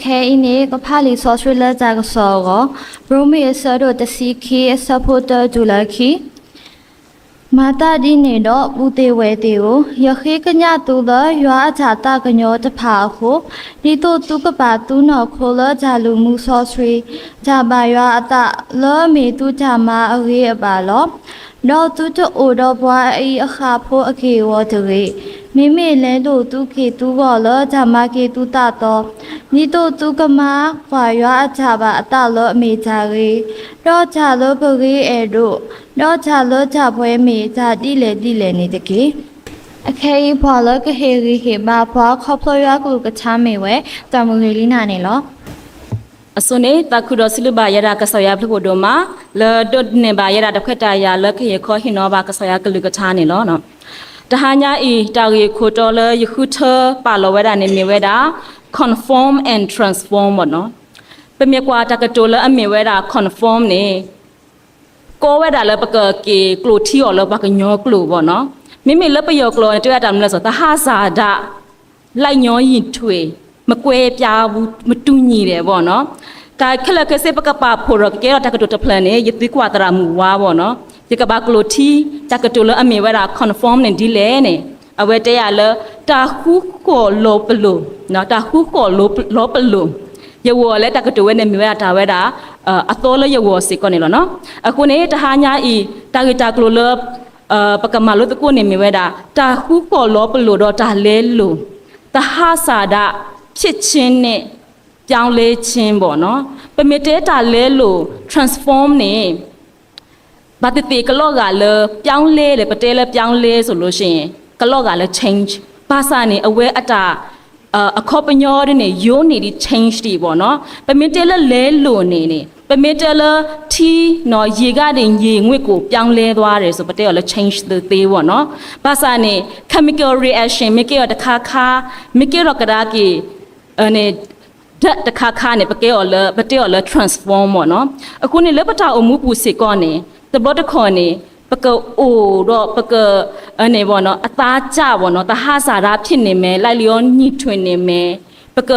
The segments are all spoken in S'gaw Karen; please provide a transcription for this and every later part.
ခဲအံၤန့ၣ် ကဖးလံာ်စီဆှံလၢတၢ်ကစီၣ်အဂီၢ်, ရိမ့ၤအဆၢဒိၣ်တဆံခံ အဆၢဖိတၢတုၤလၢခံ. မၤသးဒ်န့ၣ်ဒီး ပုၢ်သ့ၣ်ဝဲၢ်သ့ၣ်ဧၢ, ယဃ့ကညးသုလၢယွၤအတၢ်သးကညီၤတဖၣ်အဃိ, ဒ်သိးသုကပာ်သုနီၢ်ခိလၢတၢ်လုၢ်မူစီဆှံ, တၢ်ဘၣ်ယွၤအသး, လၢအမ့ၢ်သုတၢ်မၤအဂ့ၤအဘၣ်လီၤ. ဒီးသုတအိၣ်ဒီးပှၤအအံၤအဃၣ်ဖိအက့ၢ်အဂီၤတဂ့ၤ, မ့မ့ၢ်လဲလိာ်သုက့ၢ်သုဂီၢ်လၢတၢ်မၤက့ၤသုသးသီ, ဒ်သိးသုကမၤကွၢ်ယွၤအတၢ်ဘၣ်အသးလၢအမ့ၢ်တၢ်ဂ့ၤ, ဒီးတၢ်လၢပဂ့ၤအဲၣ်ဒိး, ဒီးတၢ်လၢတၢ်ပှဲၤမ့ၢ်တၢ်ဒ်လဲၣ်ဒ်လဲၣ်န့ၣ်တက့ၢ်. အခဲအံၤပှၤလၢကဟ့ၣ်ဂံၢ်ဟ့ၣ်ဘါပှၤခီဖျိယွၤကလုၢ်ကထါမ့ၢ်ဝဲ တၢ်မုၢ်ဂ့ၤလံနၤန့ၣ်လီၤ. အဆိန့ၣ် သးခုဒီးစံးဘျုးဘၣ်ယဲဒၣ်ကစၢ်ယွၤအဘျုးဖးဒိၣ်မး, လၢဒိးန့ၢ်ဘၣ်ယဲဒၣ်တၢ်ခွဲးတၢ်ယာ်လၢကဟ့ၣ်ခီဟ့ၣ်နီၤဘၣ်ကစၢ်ယွၤကလုၢ်ကထါန့ၣ်လီၤ. တဟါညါအံၤ တၢ်ဂ့ၢ်ခိၣ်တီလၢယဃုထၢပာ်လီၤဝဲဒၣ်န့ၣ်မ့ၢ်ဝဲဒၣ် Conform and Transform ဘၣ်နီၤ. ပမ့ၢ်ကွၢ်တၢ်ကတိၤလၢအမ့ၢ်ဝဲဒၣ် conform န့ၣ် ကိးဝဲဒၣ်လၢပကက့ၤကျိာ်ထံအီၤလၢပှၤကညီကျိာ်ဘၣ်နီၤ. မ့မ့ၢ်လၢပယီၤကျိာ်န့ၣ် တဲဝဲတၢ်မနုၤလဲၣ်စီၤ သဟဇာတ လိုက်လျောညီထွေ မကွဲပြားဘူး မတူညီတယ်ပေါ့နော်. တၢ်ခဲလၢာ်ခဲဆ့ပကပာ်ဖှိၣ်ဒီးကကဲထီၣ်တၢ်ကတိၤတဖျၢၣ်န့ၣ် ယသံကွၢ်သရၣ်မုၣ်ဝါပေါ့နော်. ယကဘၣ်ကျိာ်ထံ တၢ်ကတိၤလၢအမ့ၢ်ဝဲဒၣ် conform န့ၣ်ဒ်လဲၣ်န့ၣ် အဝဲတဲယၤလၢ တၢ်ဃူဃီၣ်လီၤပလိာ်, တၢ်ဃူဃီၣ်လီၤပလိာ်, ယဂီၢ်လၢတၢ်ကတိၤဝဲန့ၣ်မ့ၢ်ဝဲဒၣ်တၢ်ဝဲဒၣ် အသီလၢယဂီၢ်စ့ၢ်ကီးန့ၣ်လီၤနီၤ. အဃိန့ၣ် တဟါညါအံၤ တၢ်ဂ့ၢ်တၢ်ကျိၤလၢ ပကမၤလိသကိးန့ၣ်မ့ၢ်ဝဲဒၣ် တၢ်ဃူဃီၣ်လီၤပလိာ်ဒီးတၢ်လဲလိာ်, သဟဇာတ ဖြစ်ခြင်းနဲ့ ပြောင်းလဲခြင်းပေါ့နော်. ပမ့ၢ်တဲတၢ်လဲလိာ် transform န့ၣ် ဘၣ်သ့ၣ်သ့ၣ်ကလီၤဂာ်လၢ ပြောင်းလဲ လဲၣ် ပတဲလၢ ပြောင်းလဲ ဆိုလို့ရှိရင် ကလီၤဂာ်လၢ change ဘၣ်ဆၣ်န့ၣ် အဝဲအတၢ် အခီပညီဒ်န့ၣ် ယိၤန့ၣ်ဒ် change ဒံးပေါ့နော်. ပမ့ၢ်တဲလၢလဲလိာ်န့ၣ်န့ၣ် ပမ့ၢ်တဲလၢထံ ရေကနေရေငွေ့ကိုပြောင်းလဲသွားတယ်ဆို ပတဲအီၤလၢ change သ့ပေါ့နော်. ဘၣ်ဆၣ်န့ၣ် chemical reaction မ့ၢ်ကဲအီၤတခါခါ မ့ၢ်ကဲထီၣ်ကဒါက့ၤ န့ၣ် ဓာတ် တခါခါန့ၣ် ပကဲအီၤလၢ ပတဲအီၤလၢ transform ပေါ့နော်. အဃိန့ၣ် လၢပတၢ်အိၣ်မူပူၤစ့ၢ်ကီးန့ၣ် တဘျီတခီၣ်န့ၣ် ပကအိၣ်ဒီးပက န့ၣ်ပေါ့နော် အသးစၢ်ပေါ့နော် သဟဇာတ ဖြစ်နေမယ် လိုက်လျောညီထွေနေမယ် ပက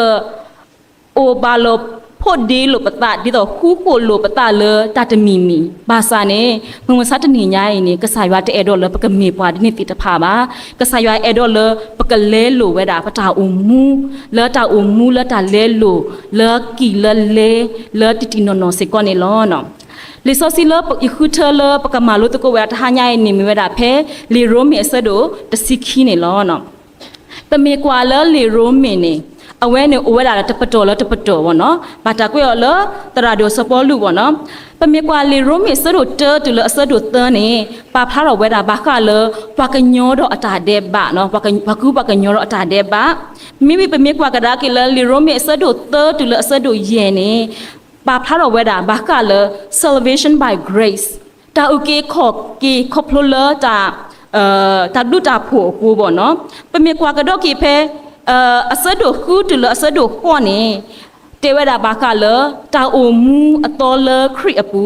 အိၣ်ဘၣ်လိာ်ဖိးဒ့လိာ်ပသး ဒ်သိးဃူဃီၣ်လိာ်ပသးလၢတၢ်တမံၤမံၤ ဘၣ်ဆၣ်န့ၣ် မုၢ်မဆါတနံၤညါအံၤန့ၣ် ကစၢ်ယွၤတအဲၣ်ဒိးလၢပကမ့ၢ်ပှၤဒ်န့ၣ်သ့ၣ်တဖၣ်ဘၣ်. ကစၢ်ယွၤအဲၣ်ဒိးလၢပကလဲလိာ်ဝဲဒၣ် ပတၢ်အိၣ်မူ လၢတၢ်အိၣ်မူလၢတၢ်လဲလိာ် လၢကံၢ်လၢလဲ လၢတံၢ်တံၢ်နီၢ်နီၢ်စ့ၢ်ကီးန့ၣ်လီၤ. လံာ်စီဆှံလၢယဃုထၢလၢပကမၤလိသကိးဝဲဒၣ်တဟါညါအံၤန့ၣ် မ့ၢ်ဝဲဒၣ်ဖဲ လံာ်ရိမ့ၤအဆၢဒိၣ်တဆံခံန့ၣ်လီၤ. ပမ့ၢ်ကွၢ်လၢလံာ်ရိမ့ၤန့ၣ် အဝဲန့ၣ်အိၣ်ဝဲဒၣ်လၢတပတီၢ်လၢတပတီၢ်ပေါ့နော်. ဘၣ်တၢ်ကွဲးအီၤလၢ သရၣ်ဒိၣ်စီၤပီလူးပေါ့နော်. ပမ့ၢ်ကွၢ်လံာ်ရိမ့ၤအဆၢဒိၣ်တၢတုၤလၢအဆၢဒိၣ်သၢန့ၣ် ပာ်ဖျါထီၣ်ဝဲဒၣ်ဘၣ်ဃးလၢ ပှၤကညီဒီးအတၢ်ဒဲးဘး, ပှၤကူပှၤကညီဒီးအတၢ်ဒဲးဘး. မ့မ့ၢ်ပမ့ၢ်ကွၢ်ကဒါက့ၤလၢလံာ်ရိမ့ၤအဆၢဒိၣ်သၢတုၤလၢအဆၢဒိၣ်ယဲၢ်န့ၣ် ပာ်ဖျါထီၣ်ဝဲဒၣ်ဘၣ်ဃးလၢ salvation by grace တၢ်အုၣ်က့ၤခီၣ်က့ၤခီဖျိလၢတၢ် တၢ်ဘျုးတၢ်ဖှိၣ်အဃိပေါ့နော်. ပမ့ၢ်ကွၢ်ကဒီးက့ၤဖဲ အဆၢဒိၣ်ဃုတုၤလၢအဆၢဒိၣ်ဃိးန့ၣ် တဲဝဲဒၣ်ဘၣ်ဃးလၢ တၢ်အိၣ်မူအသီလၢခရံာ်အပူ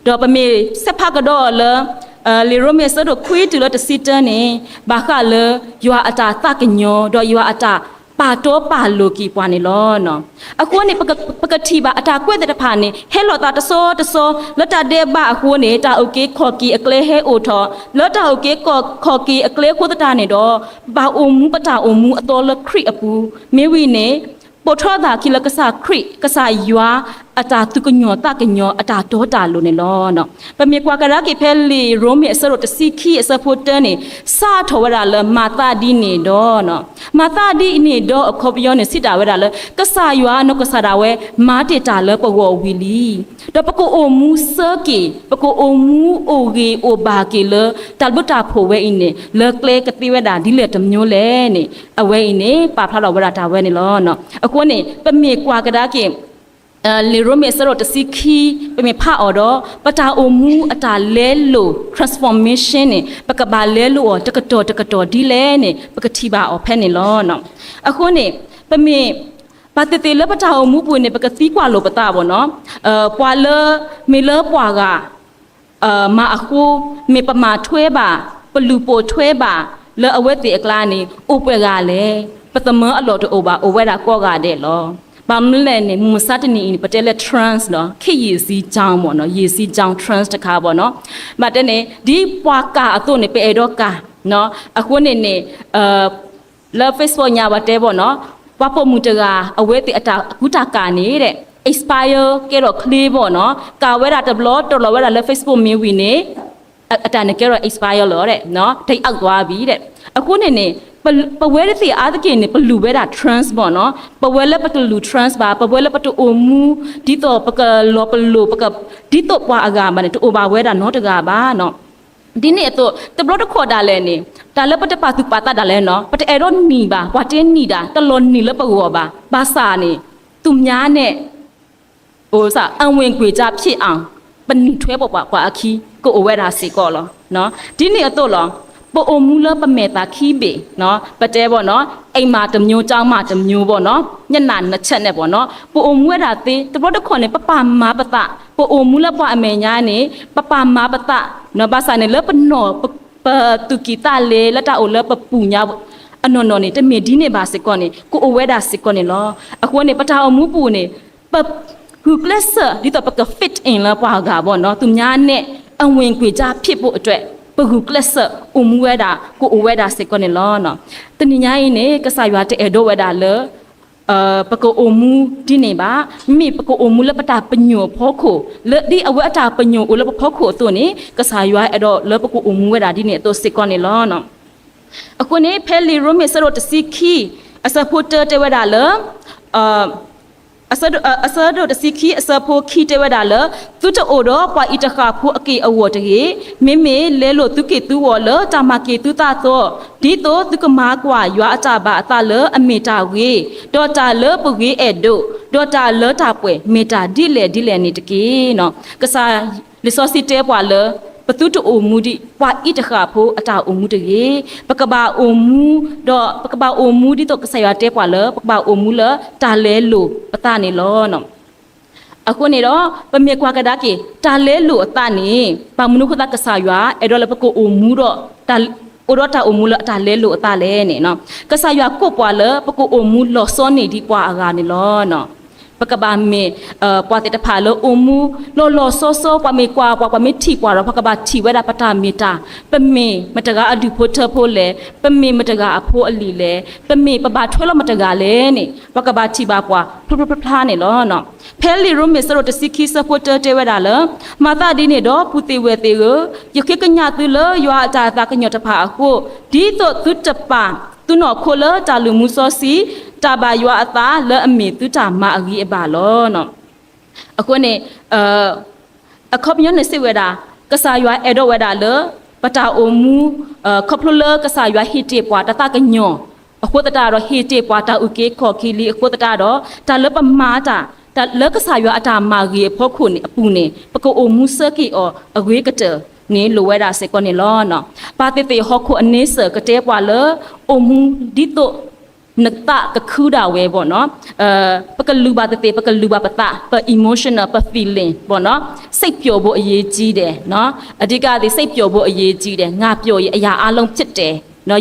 ၤ, ဒီးပမ့ၢ်ဆဲးဖးကဒီးအီၤလၢ လံာ်ရိမ့ၤအဆၢဒိၣ်ခွံတုၤလၢတဆံတၢန့ၣ် ဘၣ်ဃးလၢ ယွၤအတၢ်သးကညီၤ ဒီးယွၤအတၢ်ပာ်တီပာ်လိၤက့ၤပှၤန့ၣ်လီၤ. အဃိန့ၣ် ပကထံၣ်ဘၣ်အတၢ်ကွဲးသ့ၣ်တဖၣ်န့ၣ် ဟဲလီၤသးတဆီတဆီ လၢတၢ်ဒဲးဘးအဃိန့ၣ် တၢ်အုၣ်က့ၤခီၣ်က့ၤအကျဲဟဲအိၣ်ထီၣ်, လၢတၢ်အုၣ်က့ၤခီၣ်က့ၤအကျဲအဃိသတးန့ၣ်ဒီး ဘၣ်အိၣ်မူပတၢ်အိၣ်မူအသီလၢခရံာ်အပူၤ, မ့ၢ်ဝံၤန့ၣ် ပိာ်ထီၣ်သးခံလၢကစၢ်ခရံာ် ကစၢ်ယွၤအတၢ်သူၣ်ကညီၤသးကညီၤအတၢ်တီတၢ်လိၤန့ၣ်လီၤ. ပမ့ၢ်ကွၢ်ကဒါက့ၤဖဲလံာ်ရိမ့ၤအဆၢဒိၣ်တဆံခံအဆၢဖိတၢန့ၣ် စးထီၣ်ဝဲဒၣ်လၢ မၤသးဒ်န့ၣ်ဒီး, မၤသးဒ်န့ၣ်ဒီးအခီပညီန့ၣ် စံးတၢ်ဝဲဒၣ်လၢ ကစၢ်ယွၤနီၢ်ကစၢ်ဒၣ်ဝဲ မၤတ့ၢ်တၢ်လၢပဂီၢ်ဝံၤလံ. ဒီးပကအိၣ်မူဆၢက့ၤ, ပကအိၣ်မူအိၣ်ဂ့ၤအိၣ်ဘၣ်က့ၤလၢ တၢ်ဘျုးတၢ်ဖှိၣ်ဝဲအံၤန့ၣ် လၢကျဲကသ့ဝဲဒၣ်ဒ်လဲၣ်တမျိုးလဲၣ်န့ၣ် အဝဲအံၤန့ၣ် ပာ်ဖျါထီၣ်ဝဲဒၣ်တၢ်ဝဲန့ၣ်လီၤ. အဃိန့ၣ် ပမ့ၢ်ကွၢ်ကဒါက့ၤ လံာ်ရိမ့ၤအဆၢဒိၣ်တဆံခံ ပမ့ၢ်ဖးအီၤဒီး ပတၢ်အိၣ်မူအတၢ်လဲလိာ် transformation န့ၣ် ပကဘၣ်လဲလိာ်အီၤတကတီၢ်တကတီၢ်ဒ်လဲၣ်န့ၣ် ပကထံၣ်ဘၣ်အီၤဖဲန့ၣ်လီၤ. အဃိန့ၣ် ပမ့ၢ် ဘၣ်သ့ၣ်သ့ၣ်လၢပတၢ်အိၣ်မူပူၤန့ၣ် ပကသံကွၢ်လိာ်ပသးပေါ့နော်. ပှၤလၢ မ့ၢ်လၢပှၤဂၤ မၤအဃိ မ့ၢ်ပမၤထွဲဘၣ် ပလူၤပိာ်ထွဲဘၣ် လၢအဝဲသ့ၣ်အကျါန့ၣ် အိၣ်ပှဲၤဂၤလဲၣ်. ပသမၢအလီၢ်တအိၣ်ဘၣ် အိၣ်ဝဲဒၣ်ကိးဂၤဒဲးလီၤ. ဘၣ်မနုၤလဲၣ်န့ၣ် မုၢ်မဆါတနံၤအံၤန့ၣ် ပတဲလၢ trance ဒီး ခေတ်ရေစီးကြောင်းပေါ့နော်, ရေစီးကြောင်း trance တခါပေါ့နော်. ဘၣ်တဲန့ၣ် ဒ်ပှၤကၢ်အသိးန့ၣ် ပအဲၣ်ဒိးကၢ်, အဃိန့ၣ်န့ၣ် လၢ Facebook ညါပှၤတဲပေါ့နော်, ပှၤပိာ်မုၣ်တဂၤ အဝဲသ့ၣ်အတၢ်ကူတၢ်ကၢ်န့ၣ် expire ကဲထီၣ်ချ့ပေါ့နော်, ကၢ်ဝဲဒၣ်တဘျီ တီၢ်လီၤဝဲဒၣ်လၢ Facebook မ့ၢ်ဝံၤန့ၣ် အတၢ်န့ၣ်ကဲထီၣ် expire လီၤ, တအိၣ်သွါဘၣ်. အဃိန့ၣ်န့ၣ် ပဝဲသ့ၣ်အါတက့ၢ်န့ၣ် ပလူၤဝဲဒၣ် trance ပေါ့နော်, ပဝဲလၢပတလူၤ trance ဘၣ်, ပဝဲလၢပတအိၣ်မူ ဒ်သိးပကလီၤပလိာ် ဒ်သိးပှၤအဂၤဘၣ်န့ၣ် တအိၣ်ဘၣ်ဝဲဒၣ်နီတဂၤဘၣ်. ဒ်န့ၣ်အသိး တဘျီတခီၣ်ဒၣ်လဲာ်န့ၣ် တၢ်လၢပတပာ်သူၣ်ပာ်သးဒၣ်လဲာ်န့ၣ် ပတအဲၣ်ဒိးနံၤဘၣ်, ပှၤတဲနံၤဒၣ် တလီၤနံၤလၢပဂီၢ်ဘၣ်. ဘၣ်ဆၣ်န့ၣ် သူများနဲ့ အဝင်ခွင့်ကျဖြစ်အောင် ပနံၤထွဲပပှၤအခံ ကအိၣ်ဝဲဒၣ်စ့ၢ်ကီးလီၤ. ဒ်န့ၣ်အသိးလီၤ, ပအိၣ်မူလၢပမဲာ်သၣ်ခံဘ့ၣ်, ပတဲပေါ့နော်, အိမ်မှာတစ်မျိုး ကျောင်းမှာတစ်မျိုးပေါ့နော်, မျက်နှာနှစ်ချက်နဲ့ပေါ့နော်, ပအိၣ်မူဝဲဒၣ်သ့ တဘျီတခီၣ်န့ၣ် ပပာ်မၤပသး, ပအိၣ်မူလၢပှၤအမဲာ်ညါန့ၣ် ပပာ်မၤပသး, ဘၣ်ဆၣ်န့ၣ် လၢပနီၢ် ပသူၣ်ကံၢ်သးလဲ လၢတၢ်အိၣ်လၢပပူၤညါ အနီၢ်နီၢ်န့ၣ် တမ့ၢ်ဒ်န့ၣ်ဘၣ်စ့ၢ်ကီးန့ၣ် ကအိၣ်ဝဲဒၣ်စ့ၢ်ကီးန့ၣ်လီၤ. အဃိန့ၣ် ပတၢ်အိၣ်မူပူၤန့ၣ် ပဂုာ်ကျဲးစၢး ဒ်သိးပက fit in လၢပှၤအဂၤပေါ့နော်, သူများနဲ့ အဝင်ခွင့်ကျဖြစ်ဖို့အတွက် ပဂုာ်ကျဲးစၢး အိၣ်မူဝဲဒၣ် ကအိၣ်ဝဲဒၣ်စ့ၢ်ကီးန့ၣ်လီၤ. တနံၤညါအံၤန့ၣ် ကစၢ်ယွၤတအဲၣ်ဒိးဝဲဒၣ်လၢ ပကအိၣ်မူဒ်န့ၣ်ဘၣ်, မ့မ့ၢ်ပကအိၣ်မူလၢပတၢ်ပညိၣ်အဖီခိၣ်, လၢဒ်အဝဲအတၢ်ပညိၣ်အိၣ်လၢပဖီခိၣ်အသိးန့ၣ် ကစၢ်ယွၤအဲၣ်ဒိးလၢပကအိၣ်မူဝဲဒၣ်ဒ်န့ၣ်အသိးစ့ၢ်ကီးန့ၣ်လီၤ. အဃိန့ၣ် ဖဲလံာ်ရိမ့ၤအဆၢဒိၣ်တဆံခံ အဆၢဖိတၢတဲဝဲဒၣ်လၢ အဆၢဒိၣ်တဆံခံ အဆၢဖိခံတဲဝဲဒၣ်လၢ သုတအိၣ်ဒီးပှၤအံၤတဃၣ်ဖိအက့ၢ်အဂီၤတဂ့ၤ, မ့မ့ၢ်လဲလိာ်သုက့ၢ်သုဂီၤလၢတၢ်မၤက့ၤသုသးသီ, ဒ်သိးသုကမၤကွၢ်ယွၤအတၢ်ဘၣ်အသးလၢအမ့ၢ်တၢ်ဂ့ၤ, ဒီးတၢ်လၢပဂ့ၤအဲၣ်ဒိး, ဒီးတၢ်လၢတၢ်ပှဲၤ မ့ၢ်တၢ်ဒ်လဲၣ်ဒ်လဲၣ်န့ၣ်တက့ၢ်. ကစၢ် လံာ်စီဆှံတဲပှၤလၢ ပသုတအိၣ်မူဒ်ပှၤအံၤတဃၣ်ဖိအတၢ်အိၣ်မူတဂ့ၤ, ပကဘၣ်အိၣ်မူ, ဒီးပကဘၣ်အိၣ်မူဒ်သိးကစၢ်ယွၤတဲပှၤလၢ ပကဘၣ်အိၣ်မူလၢတၢ်လဲလိာ်ပသးန့ၣ်လီၤ. အဃိန့ၣ်ဒီး ပမ့ၢ်ကွၢ်ကဒါက့ၤ တၢ်လဲလိာ်အသးန့ၣ် ဘၣ်မနုၤအဃိသတးကစၢ်ယွၤအဲၣ်ဒိးလၢပကအိၣ်မူဒီး အိၣ်ဒီးတၢ်အိၣ်မူလၢအတၢ်လဲလိာ်အသးလဲၣ်န့ၣ်, ကစၢ်ယွၤကိးပှၤလၢ ပကအိၣ်မူလီၤဆီန့ၢ်ဒံးပှၤအဂၤန့ၣ်လီၤ. ပကဘၣ်မ့ၢ် ပှၤသ့ၣ်တဖၣ်လၢအိၣ်မူ လီၤလီၤဆီဆီ, ပှၤမ့ၢ်ကွၢ်ပှၤ ပှၤမ့ၢ်ထံၣ်ပှၤဒီး ပှၤကဘၣ်ထံၣ်ဝဲဒၣ်ပတၢ်မ့ၢ်တၢ်, ပမ့ၢ်မတဂၤအဒူၣ်ဖိထၢဖိလဲၣ်, ပမ့ၢ်မတဂၤအဖိအလံၤလဲၣ်, ပမ့ၢ်ပဘၣ်ထွဲလီၤမတဂၤလဲၣ်န့ၣ် ပှၤကဘၣ်ထံၣ်ဘၣ်ပှၤ ဖျိဖျိဖျါဖျါန့ၣ်လီၤ. ဖဲလံာ်ရိမ့ၤအဆၢဒိၣ်တဆံခံ အဆၢဖိတၢတဲဝဲဒၣ်လၢ မၤသးဒ်န့ၣ်ဒီး ပုၢ်သ့ၣ်ဝဲၢ်သ့ၣ်ဧၢ, ယဃ့ကညးသုလၢယွၤအတၢ်သးကညီၤတဖၣ်အဃိ, ဒ်သိးသုတပာ်သုနီၢ်ခိလၢတၢ်လုၢ်မူစီဆှံ, တၢ်ဘၣ်ယွၤအသးလၢအမ့ၢ်သုတၢ်မၤအဂ့ၤအဘၣ်လီၤ. အဃိန့ၣ် အခီပညီန့ၣ်စံးဝဲဒၣ် ကစၢ်ယွၤအဲၣ်ဒိးဝဲဒၣ်လၢ ပတၢ်အိၣ်မူ ခီဖျိလၢကစၢ်ယွၤဟ့ၣ်တ့ၢ်ပှၤတၢ်သးကညီၤအဃိသတးဒီး ဟ့ၣ်တ့ၢ်ပှၤတၢ်အုၣ်က့ၤခီၣ်က့ၤလံအဃိသတးဒီး တၢ်လၢပမၤတၢ် တၢ်လၢကစၢ်ယွၤအတၢ်မၤဂ့ၤအဖီခိၣ်န့ၣ်အပူၤန့ၣ် ပကအိၣ်မူဆၢက့ၤအီၤအဂ့ၤကတၢၢ်န့ၣ် လိၣ်ဝဲဒၣ်စ့ၢ်ကီးန့ၣ်လီၤ. ပၢ်သ့ၣ်သ့ၣ်ဟီၣ်ခိၣ်အန့ဆၢၣ်ကတဲပှၤလၢ အိၣ်မူဒ်သိး နသးကခုဒၣ်ဝဲဘၣ်နီၤ, ပကလုၢ်ဘၣ်သ့ၣ်သ့ၣ် ပကလုၢ်ဘၣ်ပသး ပ emotional ပ feeling ဘၣ်နီၤ, စိတ်ပျော်ဖို့အရေးကြီးတယ်, အဓိကသည် စိတ်ပျော်ဖို့အရေးကြီးတယ်, ငါပျော်ရင် အရာအားလုံးဖြစ်တယ်,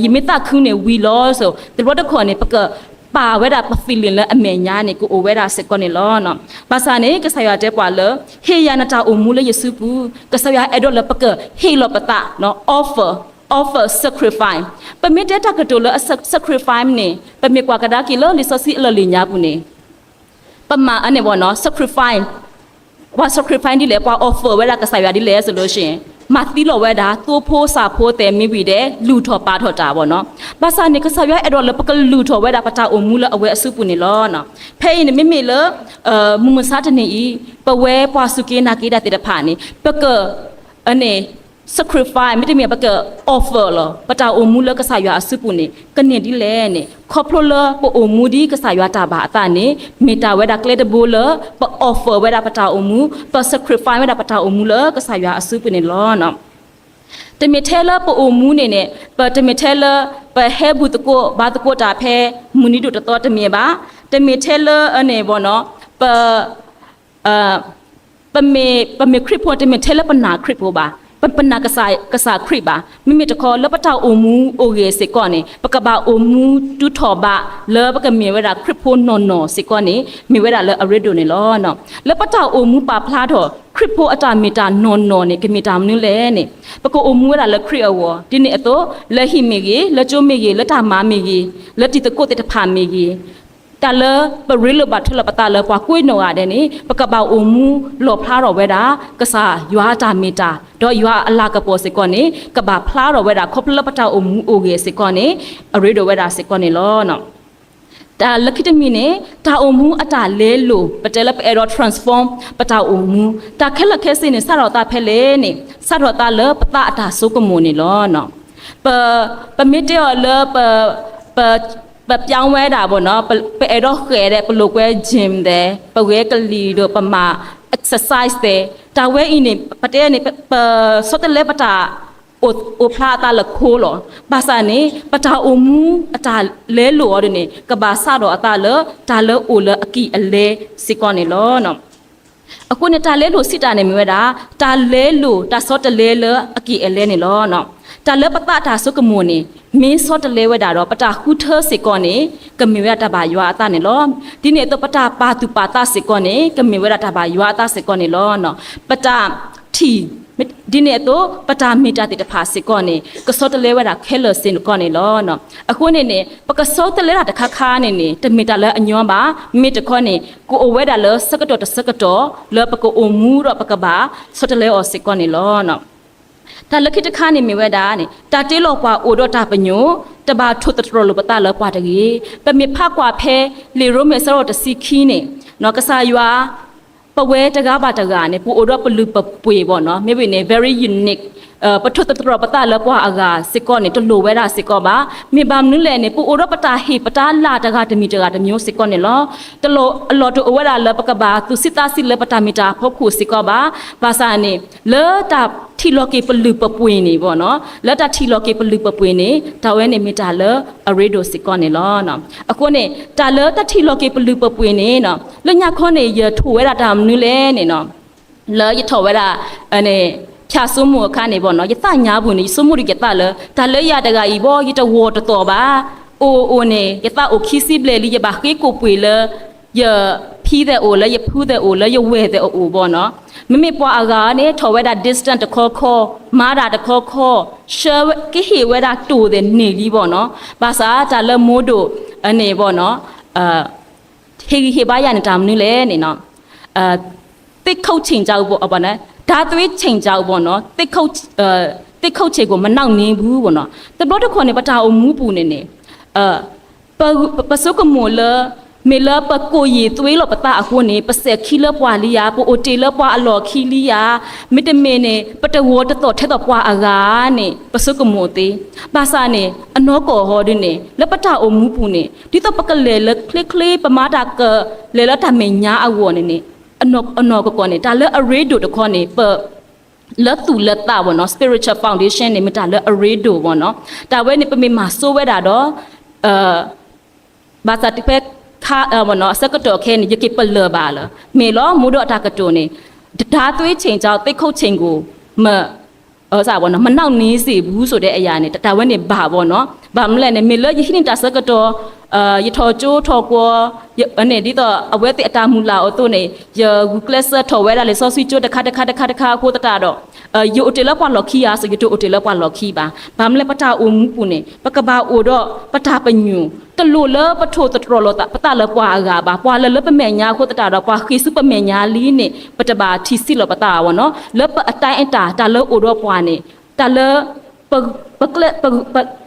ယမ့ၢ်သးခုန့ၣ်ဝံၤလီၤ. တဘျီတခီၣ်န့ၣ် ပကပာ်ဝဲဒၣ်ပ feeling လၢအမဲာ်ညါန့ၣ် ကအိၣ်ဝဲဒၣ်စ့ၢ်ကီးန့ၣ်လီၤ. ဘၣ်ဆၣ်န့ၣ် ကစၢ်ယွၤတဲပှၤလၢ ဟ့ၣ်ယၤနတၢ်အိၣ်မူလၢယစုပူၤ, ကစၢ်ယွၤအဲၣ်ဒိးလၢပကဟ့ၣ်လီၤပသး offer offer sacrifice. ပမ့ၢ်တဲတၢ်ကတိၤလၢ sacrifice န့ၣ် ပမ့ၢ်ကွၢ်ကဒါက့ၤလၢလံာ်စီဆှံအလီၢ်လံၤညါပူၤန့ၣ် ပမၤအန့ၣ်ဘၣ်နီၤ sacrifice, ပှၤ sacrifice ဒ်လဲၣ်, ပှၤ offer ဝဲဒၣ်ကစၢ်ယွၤဒ်လဲၣ် ဆိုလို့ရှိရင် မၤသံလီၤဝဲဒၣ် သိဖိစၢ်ဖိသဲးမံဝံၤဒီး လုၢ်ထီၣ်ပာ်ထီၣ်တၢ်ဘၣ်နီၤ. ဘၣ်ဆၣ်န့ၣ် ကစၢ်ယွၤအဲၣ်ဒိးလၢပကလုၢ်ထီၣ်ဝဲဒၣ်ပတၢ်အိၣ်မူလၢအဝဲအစုပူၤန့ၣ်လီၤ. ဖဲအံၤန့ၣ် မ့မ့ၢ်လၢ မုၢ်မဆါတနံၤအံၤ ပဝဲပှၤစူၢ်က့ၤနာ်က့ၤတၢ်သ့ၣ်တဖၣ်န့ၣ် ပက အန့ၣ် sacrifice မ့တမ့ၢ် ပက offer လီၤ ပတၢ်အိၣ်မူလၢကစၢ်ယွၤအစုပူၤန့ၣ် ကန့ၢ်ဒ်လဲၣ်န့ၣ် ခီဖျိလၢပအိၣ်မူဒ်ကစၢ်ယွၤတၢ်ဘၣ်အသးန့ၣ် မ့ၢ်တၢ်ဝဲဒၣ်ကျဲတဘိလၢ ပ offer ဝဲဒၣ်ပတၢ်အိၣ်မူ ပ sacrifice ဝဲဒၣ်ပတၢ်အိၣ်မူလၢကစၢ်ယွၤအစုပူၤန့ၣ်လီၤ. တမ့ၢ်ထဲလၢပအိၣ်မူန့ၣ်န့ၣ် ပတမ့ၢ်ထဲလၢ ပဟဲဘူၣ်သကိးဘါသကိးတၢ်ဖဲ မုၢ်နံၤဒိၣ်တသီတမ့ၢ်ဘၣ်. တမ့ၢ်ထဲလၢအန့ၣ်ဘၣ်နီၤ ပ ပမ့ၢ် ပမ့ၢ်ခရံာ်ဖိ တမ့ၢ်ထဲလၢပနာ်ခရံာ်ဖိဘၣ်. ပနာ်ကစၢ်ခရံာ်ဘၣ်. မ့မ့ၢ်တခီလၢပတၢ်အိၣ်မူအိၣ်ဂဲၤစ့ၢ်ကီးန့ၣ် ပကဘၣ်အိၣ်မူတုၤထီၣ်ဘးလၢပကမ့ၢ်ဝဲဒၣ်ခရံာ်ဖိနီၢ်နီၢ်စ့ၢ်ကီးန့ၣ် မ့ၢ်ဝဲဒၣ်လၢအရ့ဒိၣ်န့ၣ်လီၤ. လၢပတၢ်အိၣ်မူပာ်ဖျါထီၣ် ခရံာ်ဖိအတၢ်မ့ၢ်တၢ်နီၢ်နီၢ်န့ၣ် ကမ့ၢ်တၢ်မနုၤလဲၣ်န့ၣ် ပကအိၣ်မူဝဲဒၣ်လၢခရံာ်အဂီၢ် ဒ်န့ၣ်အသိး လၢဟံၣ်မ့ၢ်ဂ့ၤ, လၢကၠိမ့ၢ်ဂ့ၤ, လၢတၢ်မၤမ့ၢ်ဂ့ၤ, လၢတံၤသကိးသ့ၣ်တဖၣ်မ့ၢ်ဂ့ၤ တၢ်လၢပရ့လိာ်ဘၣ်ထွဲလိာ်ပသးလၢပှၤကိးနီၢ်ဂၤဒဲးန့ၣ် ပကဘၣ်အိၣ်မူလီၣ်ဖျါထီၣ်ဝဲဒၣ် ကစၢ်ယွၤအတၢ်မ့ၢ်တၢ် ဒီးယွၤအလၤကပီၤစ့ၢ်ကီးန့ၣ် ကဘၣ်ဖျါထီၣ်ဝဲဒၣ် ခီဖျိလၢပတၢ်အိၣ်မူအိၣ်ဂဲၤစ့ၢ်ကီးန့ၣ် အရ့ဒိၣ်ဝဲဒၣ်စ့ၢ်ကီးန့ၣ်လီၤ. တၢ်လၢခံတမံၤန့ၣ် တၢ်အိၣ်မူအတၢ်လဲလိာ် ပတဲလၢပအဲၣ်ဒိး transform ပတၢ်အိၣ်မူ တၢ်ခဲလၢာ်ခဲဆ့န့ၣ် စးထီၣ်သးဖဲလဲၣ်န့ၣ် စးထီၣ်သးလၢပသးအတၢ်ဆိကမိၣ်န့ၣ်လီၤ. ပ ပမ့ၢ်တဲအီၤလၢ ပ ပ ပပြောင်းဝဲဒၣ်ဘၣ်နီၤ ပ ပအဲၣ်ဒိးဃဲၤဒီး ပလိာ်ကွဲ gym ဒီး ပဝဲကလံၤဒီး ပမၤ exercise ဒီး တၢ်ဝဲအံၤန့ၣ် ပတဲန့ၣ် ပဆီတလဲပတၢ် အိၣ်ဖျါအသးလၢခိလီၤ. ဘၣ်ဆၣ်န့ၣ် ပတၢ်အိၣ်မူအတၢ်လဲလိာ်အီၤဒ်န့ၣ် ကဘၣ်စးထီၣ်အသးလၢ တၢ်လၢအိၣ်လၢအကံၢ်အလဲစ့ၢ်ကီးန့ၣ်လီၤ. အဃိန့ၣ် တၢ်လဲလိာ်စံးတၢ်န့ၣ်မ့ၢ်ဝဲဒၣ် တၢ်လဲလိာ် တၢ်ဆီတလဲလၢအကံၢ်အလဲန့ၣ်လီၤ. တၢ်လၢပသးအတၢ်ဆိကမိၣ်န့ၣ် မ့ၢ်ဆီတလဲဝဲဒၣ်ဒီး ပတၢ်ဃုထၢစ့ၢ်ကီးန့ၣ် ကမ့ၢ်ဝဲဒၣ်တၢ်ဘၣ်ယွၤအသးန့ၣ်လီၤ. ဒ်န့ၣ်အသိး ပတၢ်ပာ်သူၣ်ပာ်သးစ့ၢ်ကီးန့ၣ် ကမ့ၢ်ဝဲဒၣ်တၢ်ဘၣ်ယွၤအသးစ့ၢ်ကီးန့ၣ်လီၤ. ပတၢ်ထံၣ် ဒ်န့ၣ်အသိး ပတၢ်မ့ၢ်တၢ်သ့ၣ်တဖၣ်စ့ၢ်ကီးန့ၣ် ကဆီတလဲဝဲဒၣ်ခဲလၢာ်စ့ၢ်ကီးန့ၣ်လီၤ. အဃိန့ၣ်န့ၣ် ပကဆီတလဲဒၣ်တခါခါန့ၣ်န့ၣ် တမ့ၢ်တၢ်လၢအညီဘၣ်. မ့ၢ်တခီန့ၣ် ကအိၣ်ဝဲဒၣ်လၢဆၢကတီၢ်တဆၢကတီၢ် လၢပကအိၣ်မူဒီးပကဘၣ်ဆီတလဲအီၤစ့ၢ်ကီးန့ၣ်လီၤ. တၢ်လၢခံတခါန့ၣ်မ့ၢ်ဝဲဒၣ်န့ၣ် တၢ်တ့လီၤပှၤအိၣ်ဒီးတၢ်ပညိၣ် တဘၣ်ထိၣ်သတြီၤလိာ်ပသးလၢပှၤတဂ့ၤ. ပမ့ၢ်ဖးကွၢ်ဖဲ လံာ်ရိမ့ၤအဆၢဒိၣ်တဆံခံန့ၣ် ကစၢ်ယွၤ ပဝဲတဂၤဘၣ်တဂၤန့ၣ် ပအိၣ်ဒီးပလုၢ်ပပှ့ၤဘၣ်နီၤ မ့ၢ်ဝံၤန့ၣ် very unique ပထိၣ်သတြီၤပသးလၢပှၤအဂၤစ့ၢ်ကီးန့ၣ် တလိၣ်ဝဲဒၣ်စ့ၢ်ကီးဘၣ်. မ့ၢ်ဘၣ်မနုၤလဲၣ်န့ၣ် ပအိၣ်ဒီးပတၢ်ဟ့ၣ်ပတၢ်လၤတဂၤတမံၤတဂၤတမံၤစ့ၢ်ကီးန့ၣ်လီၤ. တလိၣ်အလီၢ်တအိၣ်ဝဲဒၣ်လၢပကဘၣ်သူၣ်ဆံးသးဆံးလၢပတၢ်မ့ၢ်တၢ်အဖီခိၣ်စ့ၢ်ကီးဘၣ်. ဘၣ်ဆၣ်န့ၣ် လၢတၢ်ထံၣ်လီၤက့ၤပလုၢ်ပပှ့ၤန့ၣ်ဘၣ်နီၤ လၢတၢ်ထံၣ်လီၤက့ၤပလုၢ်ပပှ့ၤန့ၣ် တၢ်ဝဲန့ၣ်မ့ၢ်တၢ်လၢအရ့ဒိၣ်စ့ၢ်ကီးန့ၣ်လီၤ. အဃိန့ၣ် တၢ်လၢတၢ်ထံၣ်လီၤက့ၤပလုၢ်ပပှ့ၤန့ၣ် လၢညါခီန့ၣ် ယထိၣ်ဝဲဒၣ်တၢ်မနုၤလဲၣ်န့ၣ်နီၤ လၢယထီၣ်ဝဲဒၣ် ဖၠၣ်စိမိၣ်အခါန့ၣ်ဘၣ်နီၤ ယသးညါပူၤန့ၣ် ယဆိကမိၣ်ဒီးယသးလၢ တၢ်လၢယၤတဂၤအံၤဘၣ် ယတဝီၤတသီၣ်ဘၣ်. အိၣ်အိၣ်န့ၣ် ယသးအိၣ်ခံဆံဘျဲၣ်လံ ယဘၣ်ဃ့ကိာ်ပှ့ၤလၢ ယဖံသဲးအိၣ် လၢယဖုသဲးအိၣ် လၢယဝဲၢ်သဲးအအိၣ်ဘၣ်နီၤ. မ့မ့ၢ်ပှၤအဂၤန့ၣ် ထီၣ်ဝဲဒၣ် distance တခီခီ မၤတၢ်တခီခီ ဆှၢကဟ့ၣ်ဝဲဒၣ်တိၢ်သဲးန့ၢ်လံဘၣ်နီၤ. ဘၣ်ဆၣ်တၢ်လၢမိၢ်ဒိၣ်အန့ၣ်ဘၣ်နီၤ ဟ့ၣ်ဂံၢ်ဟ့ၣ်ဘါယၤန့ၣ်တၢ်မနုၤလဲၣ်န့ၣ်နီၤ သ့ၣ်ခိၣ်ဆ့ၣ်ကၠၢအဘၣ်နီၤ တၢ်သွ့ဆ့ၣ်ကၠၢအဘၣ်နီၤ သ့ၣ်ခိၣ်ဆ့ၣ်ကိၣ်မနၢ်န့ၢ်ဘူးဘၣ်နီၤ. တဘျီတခီၣ်န့ၣ် ပတၢ်အိၣ်မူပူၤန့ၣ်န့ၣ် ပ ပဆိကမိၣ်လၢ မ့ၢ်လၢပကိၣ်ယံာ်သွ့လိာ်ပသးအဃိန့ၣ် ပစဲးခံလၢပှၤလံဧါ ပအိၣ်တ့ၢ်လၢပှၤအလီၢ်ခံလံဧါ မ့တမ့ၢ်န့ၣ် ပတဝီၤတသီၣ်ထဲသိးပှၤအဂၤန့ၣ် ပဆိကမိၣ်သ့. ဘၣ်ဆၣ်န့ၣ် အနီၢ်ကီၢ်ဟီဒ်န့ၣ် လၢပတၢ်အိၣ်မူပူၤန့ၣ် ဒ်သိးပကလဲၤလၢချ့ချ့ ပမၤတၢ်ကလဲၤလၢတၢ်မဲာ်ညါအဂီၢ်န့ၣ်န့ၣ် အနီၢ်ကီၢ်န့ၣ် တၢ်လၢအရ့ဒိၣ်တခီန့ၣ် ပ လၢသူၣ်လၢသးဘၣ်နီၤ spiritual foundation န့ၣ် မ့ၢ်တၢ်လၢအရ့ဒိၣ်ဘၣ်နီၤ. တၢ်ဝဲန့ၣ် ပမ့ၢ်မၤစိဝဲဒၣ်ဒီး ဘၣ်ဆၣ်တဖဲခါ အဆၢကတီၢ်ခဲအံၤန့ၣ် ယက့ၤပလၢၢ်ဘၣ်လၢ မ့ၢ်လီၤ မိၢ်ဒိၣ်အတၢ်ကတိၤန့ၣ် တၢ်သွ့ဆ့ၣ်ကၠၢ သ့ၣ်ခိၣ်ဆ့ၣ်ကိၣ် မ မနၢ်န့ၢ်စ့ၢ်ဘူး ဆိုတဲ့အရာန့ၣ် တၢ်ဝဲန့ၣ်ဘၣ်ဘၣ်နီၤ. ဘၣ်မနုၤလဲၣ်န့ၣ် မ့ၢ်လၢယဟံးန့ၢ်တၢ်ဆၢကတီၢ် ယထီၣ်ကၠိထီၣ်ကွီၢ် န့ၣ် ဒ်သိးအဝဲသ့ၣ်အတၢ်မုၢ်လၢ်အသိးန့ၣ် ယဂုာ်ကျဲးစၢးထီၣ်ဝဲဒၣ်လံာ်စီဆှံကၠိတခါတခါတခါတခါအဃိသတးဒီး ယအိၣ်တ့ၢ်လၢပှၤလီၢ်ခံဧါ စ့ၢ် ယတအိၣ်တ့ၢ်လၢပှၤလီၢ်ခံဘၣ်. ဘၣ်မနုၤလဲၣ် ပတၢ်အိၣ်မူပူၤန့ၣ် ပကဘၣ်အိၣ်ဒီးပတၢ်ပညိၣ် တလိၣ်လၢပထိၣ်သတြီၤလိာ်ပသးလၢပှၤအဂၤဘၣ်. ပှၤလၢလၢပမဲာ်ညါအဃိသတးဒီး ပှၤဃ့ၢ်ဆူပမဲာ်ညါလံန့ၣ် ပတဘၣ်ထံၣ်ဆံးလီၤပသးဘၣ်နီၤ. လၢပအတၢ်အဲၣ်တၢ် တၢ်လၢအိၣ်ဒီးပှၤန့ၣ် တၢ်လၢ ပ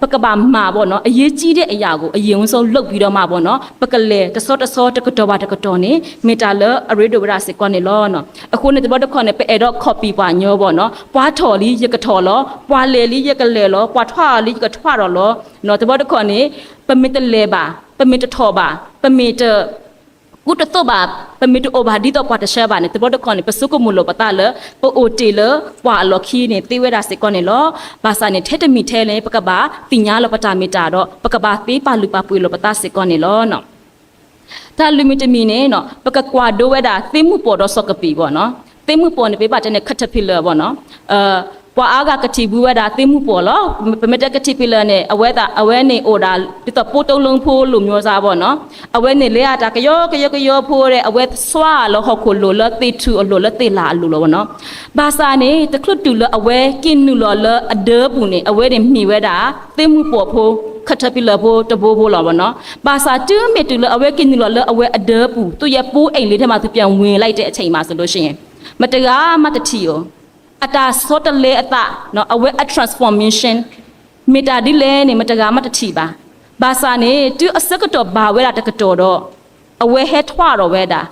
ပကဘၣ်မၤဘၣ်နီၤ အရေးကြီးတဲ့အရာကို အရင်ဆုံးလုပ်ပြီးတော့မှဘၣ်နီၤ ပကလဲၤတဆီတဆီ တကတီၢ်ဘၣ်တကတီၢ်န့ၣ် မ့ၢ်တၢ်လၢအရ့ဒိၣ်ဝဲဒၣ်စ့ၢ်ကီးန့ၣ်လီၤ. အဃိန့ၣ် တဘျီတခီၣ်န့ၣ် ပအဲၣ်ဒိး copy ပှၤညီဘၣ်နီၤ ပှၤထီၣ်လံ ယကထီၣ်လီၤ ပှၤလဲၤလံ ယကလဲၤလီၤ ပှၤထွးလံ ယကထွးဒီးလီၤ. တဘျီတခီၣ်န့ၣ် ပမ့ၢ်တလဲၤဘၣ် ပမ့ၢ်တထီၣ်ဘၣ် ပမ့ၢ်တ ကူတသိးဘၣ် ပမ့ၢ်တအိၣ်ဘၣ်ဒ်သိးပှၤတဆှၢဘၣ်န့ၣ် တဘျီတခီၣ်န့ၣ် ပဆိကမိၣ်လိာ်ပသးလၢ ပအိၣ်တ့ၢ်လၢပှၤအလီၢ်ခံန့ၣ် သ့ဝဲဒၣ်စ့ၢ်ကီးန့ၣ်လီၤ. ဘၣ်ဆၣ်န့ၣ် ထဲတမံၤထဲလဲၣ် ပကဘၣ်သ့ၣ်ညါလီၤပတၢ်မ့ၢ်တၢ်ဒီး ပကဘၣ်သ့ပာ်လုၢ်ပာ်ပှ့ၤလိာ်ပသးစ့ၢ်ကီးန့ၣ်လီၤ. တၢ်လုၢ်မံၤတမံၤန့ၣ် ပကကွၢ်ဒိဝဲဒၣ် သ့ၣ်မုၢ်ပှီၢ်ဒီးစီၤကပံာ်ဘၣ်နီၤ. သ့ၣ်မုၢ်ပှီၢ်န့ၣ် ပဘၣ်တဲန့ၣ် caterpillar ဘၣ်နီၤ. ပှၤအါဂၤကထံၣ်ဘၣ်ဝဲဒၣ်သ့ၣ်မုၢ်ပှီၢ်လီၤ. ပမ့ၢ်တဲကထံၣ်ပံၤလၢာ်န့ၣ် အဝဲသ့ၣ် အဝဲန့ၣ်အိၣ်ဒၣ် ဒ်သိးပိတိလိဖိလိၤမၠိစၢ်ဘၣ်နီၤ. အဝဲန့ၣ်လဲၤအတၢ်ကယီကယီကယီဖိဒီး အဝဲသွါလၢဟီၣ်ခိၣ်လိၤလၢသ့ၣ်ထူၣ်အလိၤလၢသ့ၣ်လၣ်အလိၤလီၤဘၣ်နီၤ. ဘၣ်ဆၣ်န့ၣ် တချုးတုၤလၢအဝဲက့ၤနုာ်လီၤလၢအဒၢပူၤန့ၣ် အဝဲန့ၣ်မ့ၢ်ဝဲဒၣ် သ့ၣ်မုၢ်ပှီၢ်ဖိ caterpillar ဖိတဘိဘိလီၤဘၣ်နီၤ. ဘၣ်ဆၣ်တုၤမ့ၢ်တုၤလၢအဝဲက့ၤနုာ်လီၤလၢအဝဲအဒၢပူၤ သူ့ရဲ့ပိုးအိမ်လေးထဲမှာ သူပြန်ဝင်လိုက်တဲ့အချိန်မှာဆိုလို့ရှိရင် မတၤတဂၤမးတထံၣ်အီၤ အတၢ်ဆီတလဲအသး အဝဲအ transformation မ့ၢ်တၢ်ဒ်လဲၣ်န့ၣ် မတၤတဂၤမးတထံၣ်ဘၣ်. ဘၣ်ဆၣ်န့ၣ် တုၤအဆၢကတီၢ်ဘၣ်ဝဲဒၣ်တကတီၢ်ဒီး အဝဲဟဲထွဲဒီးဝဲဒၣ် ဒ်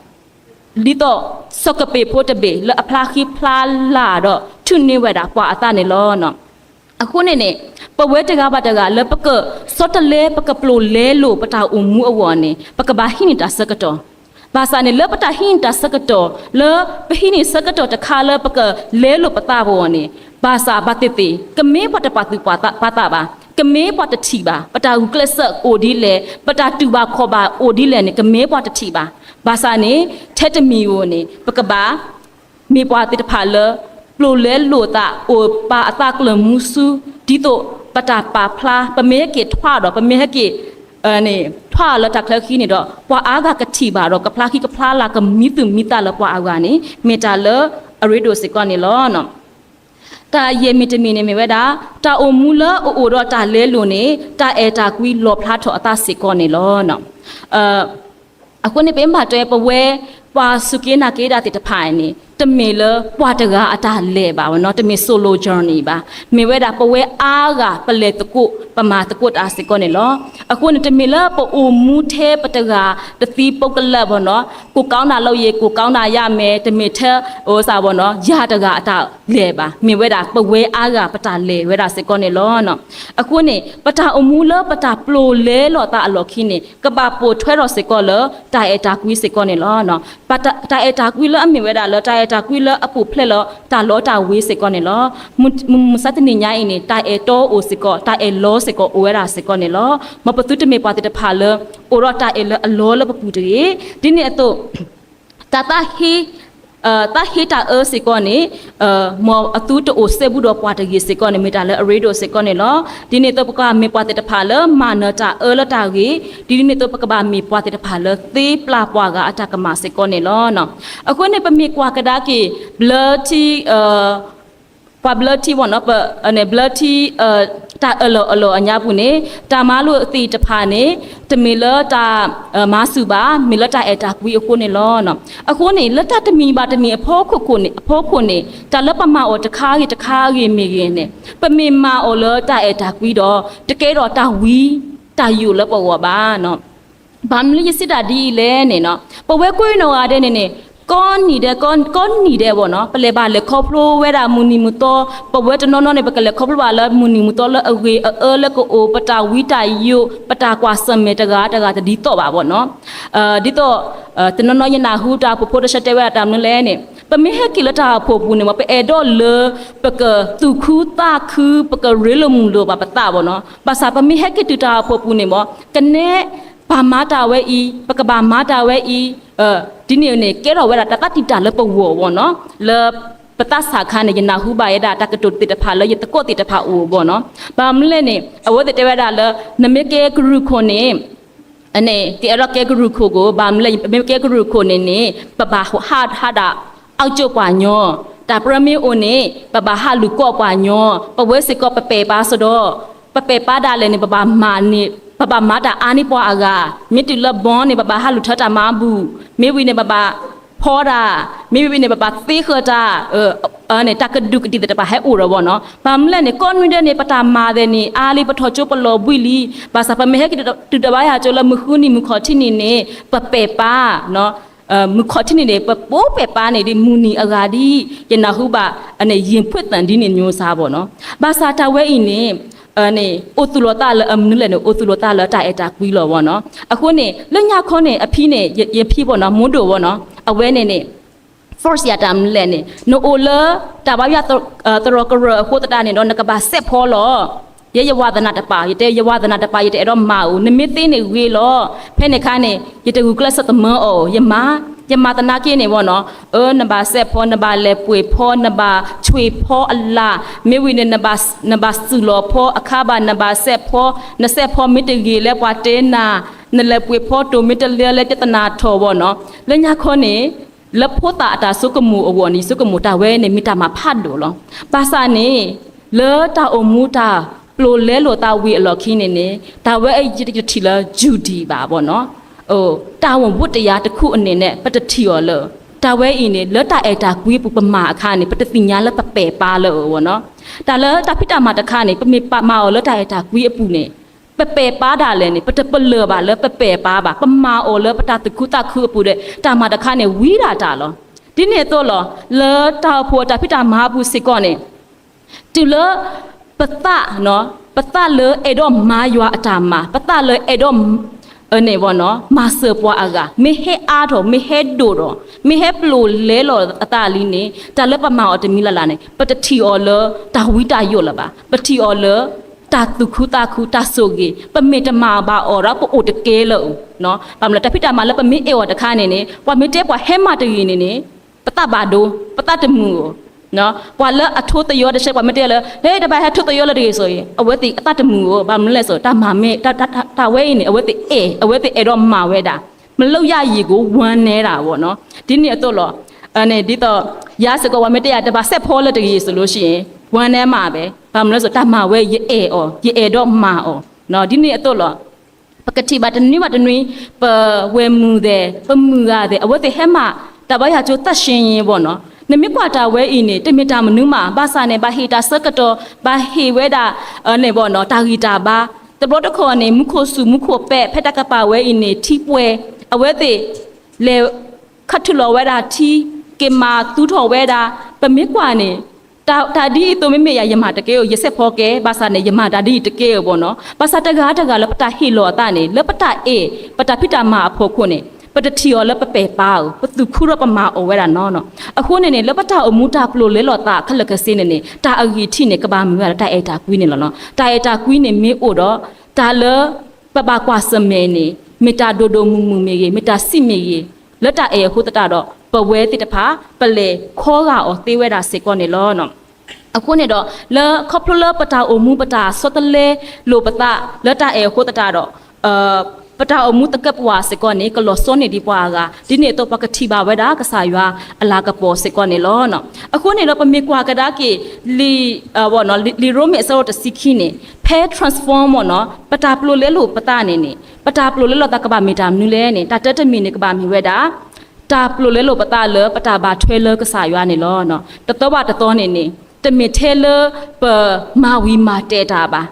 သိး စီၤကပ့ၤဖိတဘ့ၣ်လၢအဖျါဃံဖျါလၤဒီး ထုးန့ၢ်ဝဲဒၣ်ပှၤအသးန့ၣ်လီၤ. အဃိန့ၣ်န့ၣ် ပဝဲတဂၤဘၣ်တဂၤလၢပကဆီတလဲ ပကပျိာ်လဲလိာ်ပတၢ်အိၣ်မူအဂီၢ်န့ၣ် ပကဘၣ်ဟံးန့ၢ်တၢ်ဆၢကတီၢ် ဘၣ်ဆၣ်န့ၣ် လၢပတၢ်ဟံးန့ၢ်တၢ်ဆၢကတီၢ် လၢပဟံးန့ၢ်ဆၢကတီၢ်တခါလၢပကလဲလိာ်ပသးပဂီၢ်န့ၣ် ဘၣ်ဆၣ်ဘၣ်သ့ၣ်သ့ၣ် ကမ့ၢ်ပှၤတပာ်သူၣ်ပာ်သးဘၣ်, ကမ့ၢ်ပှၤတထံၣ်ဘၣ်, ပတၢ်ဂုာ်ကျဲးစၢးအိၣ်ဒ်လဲၣ်, ပတၢ်တူၢ်ဘၣ်ခီၣ်ဘၣ်အိၣ်ဒ်လဲၣ်န့ၣ် ကမ့ၢ်ပှၤတထံၣ်ဘၣ်. ဘၣ်ဆၣ်န့ၣ် ထဲတမံၤဧိၤန့ၣ် ပကဘၣ် မ့ၢ်ပှၤသ့ၣ်တဖၣ်လၢ ပျိာ်လဲလိာ်သး အိၣ်ပာ်အသးကျၢၢ်မူဆူ ဒ်သိးပတၢ်ပာ်ဖျါ ပမ့ၢ်ဟဲက့ၤထွဲဒီး ပမ့ၢ်ဟဲက့ၤ ထွဲအီၤလၢတၢ်ချၢဃံန့ၣ်ဒီး ပှၤအါဂၤကထံၣ်ဘၣ်ဒီး ကဖျါဃံကဖျါလၤ ကမံသူၣ်မံသးလၢပှၤအဂၤန့ၣ် မ့ၢ်တၢ်လၢအရ့ဒိၣ်စ့ၢ်ကီးန့ၣ်လီၤ. တၢ်ယဲၢ်မံၤတမံၤန့ၣ်မ့ၢ်ဝဲဒၣ် တၢ်အိၣ်မူလၢအအိၣ်ဒီးတၢ်လဲလိာ်န့ၣ် တၢ်အဲၣ်တၢ်ကွံလီၣ်ဖျါထီၣ်အသးစ့ၢ်ကီးန့ၣ်လီၤ. အဃိန့ၣ် ပမ့ၢ်ဘၣ်တဲပဝဲ ပှၤစူၢ်က့ၤနာ်က့ၤတၢ်သ့ၣ်တဖၣ်န့ၣ် တမ့ၢ်လၢပှၤတဂၤအတၢ်လဲၤဘၣ်ဝဲနီၤ, တမ့ၢ် solo journey ဘၣ်, မ့ၢ်ဝဲဒၣ်ပဝဲအါဂၤပလဲၤသကိး ပမၤသကိးတၢ်စ့ၢ်ကီးန့ၣ်လီၤ. အဃိန့ၣ် တမ့ၢ်လၢပအိၣ်မူထဲပတဂၤတသံ ပုဂ္ဂလိကဘၣ်နီၤ, ကိုယ်ကောင်းတာလုပ်ရင် ကိုယ်ကောင်းတာရမယ်, တမ့ၢ်ထဲ အိၣ်စၢ်ဘၣ်နီၤ ယၤတဂၤအတၢ်လဲၤဘၣ်, မ့ၢ်ဝဲဒၣ်ပဝဲအါဂၤပတၢ်လဲၤဝဲဒၣ်စ့ၢ်ကီးန့ၣ်လီၤ. အဃိန့ၣ် ပတၢ်အိၣ်မူလၢပတၢ်ပျိာ်လဲလိာ်သးအလီၢ်ခံန့ၣ် ကဘၣ်ပိာ်ထွဲထီၣ်စ့ၢ်ကီးလၢ တၢ်အဲၣ်တၢ်ကွံစ့ၢ်ကီးန့ၣ်လီၤ. တၢ်အဲၣ်တၢ်ကွံလၢအမ့ၢ်ဝဲဒၣ်လၢ တၢ်အဲၣ်တၢ်ကွံလၢအပူၤဖျဲးလၢတၢ်လီတၢ်ဝ့ၤစ့ၢ်ကီးန့ၣ်လီၤ. မုၢ်မဆါတနံၤညါအံၤန့ၣ် တၢ်အဲၣ်တီအိၣ်စ့ၢ်ကီး တၢ်အဲၣ်လီစ့ၢ်ကီးအိၣ်ဝဲဒၣ်စ့ၢ်ကီးန့ၣ်လီၤ. မ်ပသုတမ့ၢ်ပှၤသ့ၣ်တဖၣ်လၢ အိၣ်ဒီးတၢ်အဲၣ်လၢအလီလၢပပူၤတဂ့ၤ. ဒ်န့ၣ်အသိး တၢ်သးဟ့ တၢ်ဟ့တၢ်အၢစ့ၢ်ကီးန့ၣ် မ်အသုတအိၣ်စဲဘူးဒီးပှၤတဂ့ၤစ့ၢ်ကီးန့ၣ် မ့ၢ်တၢ်လၢအရ့ဒိၣ်စ့ၢ်ကီးန့ၣ်လီၤ. ဒ်န့ၣ်အသိး ပကဘၣ်မ့ၢ်ပှၤသ့ၣ်တဖၣ်လၢမၤနၢၤတၢ်အၢလၢတၢ်ဂ့ၤ, ဒ်န့ၣ်အသိးပကဘၣ်မ့ၢ်ပှၤသ့ၣ်တဖၣ်လၢသ့ပျၢ်ပှၤဂၤအတၢ်ကမၣ်စ့ၢ်ကီးန့ၣ်လီၤ. အဃိန့ၣ် ပမ့ၢ်ကွၢ်ကဒါက့ၤ ဘျၢထံ ပှၤဘျၢထံ ဘျၢထံ တၢ်အၢၣ်လီၤအီလီၤအညါပူၤန့ၣ် တၢ်မၤလိာ်သ့ၣ်တဖၣ်န့ၣ် တမ့ၢ်လၢတၢ်မၤဆူၣ်ဘၣ်, မ့ၢ်လၢတၢ်အဲၣ်တၢ်ကွံအဃိန့ၣ်လီၤ. အဃိန့ၣ် လၢတၢ်တမံၤဘၣ်တမံၤအဖီခိၣ်န့ၣ် အဖီခိၣ်န့ၣ် တၢ်လၢပမၤအီၤတခါဂ့ၤတခါဂ့ၤမ့ၢ်ဂ့ၤန့ၣ် ပမ့ၢ်မၤအီၤလၢတၢ်အဲၣ်တၢ်ကွံဒီး တကဲထီၣ်တၢ်ဝံတၢ်ယိာ်လၢပဂီၢ်ဘၣ်. ဘၣ်မနုၤလၢယစံးတၢ်ဒ်အံၤလဲၣ်န့ၣ် ပဝဲကိးနီၢ်ဂၤဒဲးန့ၣ်န့ၣ် ကိးနံၤဒဲး ကိးနံၤဒဲးဘၣ်နီၤ ပလဲၤဘၣ်လဲၤခီဖျိဝဲဒၣ်မုၢ်နံၤမုၢ်သီ, ပဝဲတနီၤနီၤန့ၣ် ပကလဲၤခီဖျိဘၣ်လၢမုၢ်နံၤမုၢ်သီလၢအဂ့ၤအအၢလၢကအိၣ် ပတၢ်ဝံတၢ်ယိာ် ပတၢ်ကွၢ်ဆၢၣ်မဲာ်တဂၤတဂၤတဒ်သိးဘၣ်ဘၣ်နီၤ. ဒ်သိး တနီၤနီၤယနၢ်ဟူတၢ်အိၣ်ဖှိၣ်ဖိတဆၢတဲဝဲဒၣ်တၢ်မနုၤလဲၣ်န့ၣ် ပမ့ၢ်ဟဲက့ၤလၢတၢ်အိၣ်ဖှိၣ်ပူၤန့ၣ် ပအဲၣ်ဒိးလၢပကသူၣ်ခုသးခု ပကရ့လိာ်မုာ်လိာ်ဘၣ်ပသးဘၣ်နီၤ. ဘၣ်ဆၣ်ပမ့ၢ်ဟဲက့ၤတုၤတၢ်အိၣ်ဖှိၣ်ပူၤန့ၣ်မ့ၢ် ကနဲ ပဘၣ်မၤတၢ်ဝဲအံၤ ပကဘၣ်မၤတၢ်ဝဲအံၤ ဒ်န့ၣ်န့ၣ် ကဲထီၣ်ဝဲဒၣ်တၢ်သးတံာ်တာ်လၢပဂီၢ်ဘၣ်နီၤ. လၢပသးစၢ်ခါန့ၣ် ယနၢ်ဟူဘၣ်ဝဲဒၣ်တၢ်ကတိၤသ့ၣ်တဖၣ်လၢယသကိးသ့ၣ်တဖၣ်အအိၣ်ဘၣ်နီၤ. ဘၣ်မနုၤလဲၣ်န့ၣ် အဝဲသ့ၣ်တဲဝဲဒၣ်လၢ နမ့ၢ်ကဲကရူၢ်ခိၣ်န့ၣ် အန့ၣ် တအဲၣ်ဒိးကဲကရူၢ်ခိၣ်ကိး ဘၣ်မနုၤလဲၣ် ပမ့ၢ်ကဲကရူၢ်ခိၣ်န့ၣ်န့ၣ် ပဘၣ်ဟးဟးဒၣ် အါကၠိပှၤညီ, တၢ်ပြၢမ့ၢ်အိၣ်န့ၣ် ပဘၣ်ဟးလူၤကိးပှၤညီ, ပဝဲစ့ၢ်ကီးပပဲာ်ပၢ်စ့ၢ်ဒီး ပပဲာ်ပၢ်ဒၣ်လဲာ်န့ၣ် ပဘၣ်မၤန့ၣ် ပဘၣ်မၤတၢ်အါန့ၢ်ပှၤအဂၤ, မ့ၢ်တုၤလၢဘီန့ၣ် ပဘၣ်ဟးလူၤထၢတၢ်မၤဘူၣ်, မ့ၢ်ဝံၤန့ၣ် ပဘၣ်ဖီတၢ်, မ့ၢ်ဝံၤန့ၣ် ပဘၣ်သ့ဃၢၤတၢ် န့ၣ် တၢ်ကဒူးကဒံးသ့ၣ်တဖၣ်ဟဲအိၣ်ဒီးဘၣ်နီၤ. ဘၣ်မနုၤလဲၣ်န့ၣ် ကိးနွံဒဲးန့ၣ် ပတၢ်မၤသ့ၣ်န့ၣ် အါလံ ပထီၣ်ကၠိပလီၤဘှံးလံ, ဘၣ်ဆၣ်ပမ့ၢ်ဟဲက့ၤတုၤဒၣ်ဘါယွၤကၠိလၢမုၢ်ဃုနံၤမုၢ်ခီၣ်ထံးနံၤန့ၣ် ပပဲာ်ပၢ် မုၢ်ခီၣ်ထံးနံၤန့ၣ် ပပဲာ်ပၢ်န့ၣ်ဒ်မုၢ်နံၤအဂၤဒ် ယနၢ်ဟူဘၣ် ယံာ်ဖှိၣ်သၣ်ဒ်န့ၣ်မ့ၢ်စ့ၢ်ဘၣ်နီၤ. ဘၣ်ဆၣ်တၢ်ဝဲအံၤန့ၣ် န့ၣ် အိၣ်သူၣ်လီၤသးလၢအမနုၤလဲၣ်န့ၣ် အိၣ်သူၣ်လီၤသးလၢတၢ်အဲၣ်တၢ်ကွံလီၤဘၣ်နီၤ. အဃိန့ၣ် လၢညါခီန့ၣ် အဖံန့ၣ် ယဖံဘၣ်နီၤ မိၢ်ဒိၣ်ဘၣ်နီၤ အဝဲန့ၣ်န့ၣ် force ယၤတၢ်မနုၤလဲၣ်န့ၣ် နအိၣ်လၢတၢ်ဘါယွၤသရိာ်ကရၢၢ်အဃိသတးန့ၣ်ဒီး နကဘၣ်စဲးဖီလီၤ. ယဲယဝၤသနာ်တပၤ ယတဲယဝၤသနာ်တပၤ ယတအဲၣ်ဒိးမၤဧိၤ နမ့ၢ်သ့န့ၣ်ဂ့ၤလီၤ. ဖဲန့ၣ်အခါန့ၣ် ယတဂုာ်ကျဲးစၢးသမၢအီၤ ယမၤ ယမၤသနာ်က့န့ၣ်ဘၣ်နီၤ, အၢ နဘၣ်စဲးဖီ နဘၣ်လဲၤပှ့ၤဖီ နဘၣ်ဆွ့ၤဖီအလၣ်, မ့ၢ်ဝံၤန့ၣ် နဘၣ်စုၣ်လီၤဖီအခါဘၣ် နဘၣ်စဲးဖီ, နစဲးဖီမ့ၢ်တဂ့ၤလၢပှၤတဲနၤ, နလဲၤပှ့ၤဖီတိၤမ့ၢ်တလၢလၢပျၢ်သနာ်ထီၣ်ဘၣ်နီၤ, လၢညါခီန့ၣ် လၢဖိသၣ်အတၢ်ဆိကမိၣ်အဂီၢ်န့ၣ် ဆိကမိၣ်တၢ်ဝဲန့ၣ်မ့ၢ်တၢ်မၤဖးဒိၣ်လီၤ. ဘၣ်ဆၣ်န့ၣ် လၢတၢ်အိၣ်မူတၢ်ပျိာ်လဲလိာ်သးဝံၤအလီၢ်ခံန့ၣ်န့ၣ် တၢ်ဝဲအံၤယတထံၣ်လၢ ယူၢ်ဒံၣ် ဘၣ်ဘၣ်နီၤ, တၢ်ဝဲဝံတယၤတခူၣ်အန့ၣ်န့ၣ် ပတထံၣ်အီၤလၢၤ, တၢ်ဝဲအံၤန့ၣ် လၢတၢ်အဲၣ်တၢ်ကွံအပူၤပမၤအခါန့ၣ် ပတသ့ၣ်ညါလၢပပဲာ်ပၢ်လၢအီၤဘၣ်နီၤ, တၢ်လၢတၢ်ဖံးတၢ်မၤတခါန့ၣ် ပမ့ၢ်မၤအီၤလၢတၢ်အဲၣ်တၢ်ကွံအပူၤန့ၣ် ပပဲာ်ပၢ်ဒၣ်လဲာ်န့ၣ် ပတပလၢၢ်ဘၣ်လၢပပဲာ်ပၢ်ဘၣ်, ပမၤအီၤလၢပတၢ်သူၣ်ခုသးခုအပူၤဒီး တၢ်မၤတခါန့ၣ် ဝံဒၣ်တၢ်လီၤ. ဒ်န့ၣ်အသိးလီၤ, လၢတၢ်အိၣ်ဖှိၣ်အတၢ်ဖံးတၢ်မၤအပူၤစ့ၢ်ကီးန့ၣ် တုၤလၢ ပသး, ပသးလၢအဲၣ်ဒိးမၤယွၤအတၢ်မၤ, ပသးလၢအဲၣ်ဒိး န့ၣ်ဘၣ်နီၤ မၤစၢၤပှၤအဂၤ မ့ၢ်ဟဲအါထီၣ် မ့ၢ်ဟဲဒိၣ်ထီၣ် မ့ၢ်ဟဲပျိာ်လဲလိာ်အသးလံန့ၣ် တၢ်လၢပမၤအီၤတမံၤလၢ်လၢ်န့ၣ် ပတထံၣ်အီၤလၢတၢ်ဝံတၢ်ယိးလၢၤဘၣ်. ပထံၣ်အီၤလၢ တၢ်သူၣ်ခုသးခု တၢ်ဆိၣ်ဂ့ၤ ပမ့ၢ်တမၤဘၣ်အီၤဒီး ပအိၣ်တကဲလၢၤ. ဘၣ်မနုၤလဲၣ် တၢ်ဖံးတၢ်မၤလၢပမ့ၢ်အဲၣ်အီၤတခါန့ၣ်န့ၣ် ပှၤမ့ၢ်တဲပှၤဟဲမၤတဂ့ၤန့ၣ်န့ၣ် ပသးဘၣ်ဒိ ပသးတမုာ်ဧိၤ. ပှၤလၢအထိသယီတဆဲး ပှၤမ့ၢ်တဲလၢ ဟဲ တဘၣ်ဟဲထိသယီလၢတဂ့ၤစိၤအံၤ အဝဲသ့ၣ်အသးတမုာ်ဧိၤ. ဘၣ်မနုၤလဲၣ်စိၤ တၢ်မၤမ့ၢ် တၢ်ဝဲအံၤန့ၣ် အဝဲသ့ၣ်အဲၣ် အဝဲသ့ၣ်အဲၣ်ဒိးမၤဝဲဒၣ် မလုပ်ရရည်ကို ဝမ်းနည်းတာပေါ့နော်. ဒ်န့ၣ်အသိးလီၤ. ဒ်သိး ယၤစ့ၢ်ကီး ပှၤမ့ၢ်တဲယၤ တဘၣ်စဲးဖီလၢတဂ့ၤစိၤ လို့ရှိရင် ဝမ်းနည်းမှာပဲ. ဘၣ်မနုၤလဲၣ်စိၤ တၢ်မၤဝဲ ယအဲၣ်အီၤ ယအဲၣ်ဒိးမၤအီၤ. ဒ်န့ၣ်အသိးလီၤ. ပကထံၣ်ဘၣ်တနွံဘၣ်တနွံ ပဝဲၢ်မုၣ်သဲး ပမုၢ်ဂၤသဲး အဝဲသ့ၣ်ဟဲမၤ တၢ်ဘါယွၤကၠိ သန့်ရှင်းရေး ပေါ့နော်. နမ့ၢ်ကွၢ်တၢ်ဝဲအံၤန့ၣ် တမ့ၢ်တၢ်မနုၤမး ဘၣ်ဆၣ်န့ၣ် ဘၣ်ဟ့ၣ်တၢ်ဆၢကတီၢ် ဘၣ်ဟ့ၣ်ဝဲဒၣ် န့ၣ် ပေါ့နော် တၢ်ဂံၢ်တၢ်ဘါ. တဘျီတခီၣ်န့ၣ် မူခိၣ်စူၣ်မူခိၣ်ပဲး ဖဲတၢ်ကပၤဝဲအံၤန့ၣ် ထံပှဲၤ အဝဲသ့ၣ် လဲၤ ခးထုးလီၤဝဲဒၣ်ထံ က့ၤမၤသူထီၣ်ဝဲဒၣ် ပမ့ၢ်ကွၢ်န့ၣ် တၢ်ဒ်အံၤအသိးမ့မ့ၢ်ယၤ ယမၤတကဲဧိၤ ယစဲးဖီကဲ ဘၣ်ဆၣ်န့ၣ် ယမၤတၢ်ဒ်အံၤတကဲဧိၤ ပေါ့နော်. ဘၣ်ဆၣ်တဂၤတဂၤလၢပတၢ်ဟ့ၣ်လီၤအသးန့ၣ် လၢပတၢ်အဲၣ် ပတၢ်ဖံးတၢ်မၤအဖီခိၣ်န့ၣ် ပတထံၣ်အီၤလၢပပဲာ်ပၢ်ဧိၤ ပသူၣ်ခုဒီးပမၤအီၤဝဲဒၣ်နီၤနီၤ. အဃိန့ၣ်န့ၣ် လၢပတၢ်အိၣ်မူတၢ်ပျိာ်လဲလိာ်သးခဲလၢာ်ခဲဆ့န့ၣ်န့ၣ် တၢ်အဂံၢ်ထံးန့ၣ် ကဘၣ်မ့ၢ်ဝဲဒၣ်တၢ်အဲၣ်တၢ်ကွံန့ၣ်လီၤနီၤ. တၢ်အဲၣ်တၢ်ကွံန့ၣ်မ့ၢ်အိၣ်ဒီး တၢ်လၢ ပဘၣ်ကွၢ်ဆၢၣ်မဲာ်န့ၣ် မ့ၢ်တၢ်ဒိၣ်ဒိၣ်မုၢ်မုၢ်မ့ၢ်ဂ့ၤ မ့ၢ်တၢ်ဆံးမ့ၢ်ဂ့ၤ လၢတၢ်အဲၣ်အဃိသတးဒီး ပဝဲသ့ၣ်တဖၣ် ပလဲၤခီဂာ်အီၤသ့ဝဲဒၣ်စ့ၢ်ကီးန့ၣ်လီၤ. အဃိန့ၣ်ဒီး လၢခီဖျိလၢပတၢ်အိၣ်မူ ပတၢ်ဆီတလဲလိာ်ပသး လၢတၢ်အဲၣ်အဃိသတးဒီး ပတၢ်အိၣ်မူသကဲးပဝးစ့ၢ်ကီးန့ၣ် ကလီၤဆီန့ၢ်ဒံးပှၤအဂၤ ဒ်န့ၣ်အသိး ပှၤကထံၣ်ဘၣ်ဝဲဒၣ်ကစၢ်ယွၤအလၤကပီၤစ့ၢ်ကီးန့ၣ်လီၤ. အဃိန့ၣ်ဒီး ပမ့ၢ်ကွၢ်ကဒါက့ၤ လံာ် လံာ်ရိမ့ၤအဆၢဒိၣ်တဆံခံန့ၣ် ဖဲ transform မ့ၢ်နီၤ ပတၢ်ပျိာ်လဲလိာ်ပသးန့ၣ်န့ၣ် ပတၢ်ပျိာ်လဲလိာ်သးကဘၣ်မ့ၢ်တၢ်မနုၤလဲၣ်န့ၣ် တၢ်တၢတမံၤန့ၣ် ကဘၣ်မ့ၢ်ဝဲဒၣ် တၢ်ပျိာ်လဲလိာ်ပသးလၢပတၢ်ဘၣ်ထွဲလၢကစၢ်ယွၤန့ၣ်လီၤ. တသီဘၣ်တသီန့ၣ်န့ၣ် တမ့ၢ်ထဲလၢပမၤဝံၤမၤတဲာ်တၢ်ဘၣ်.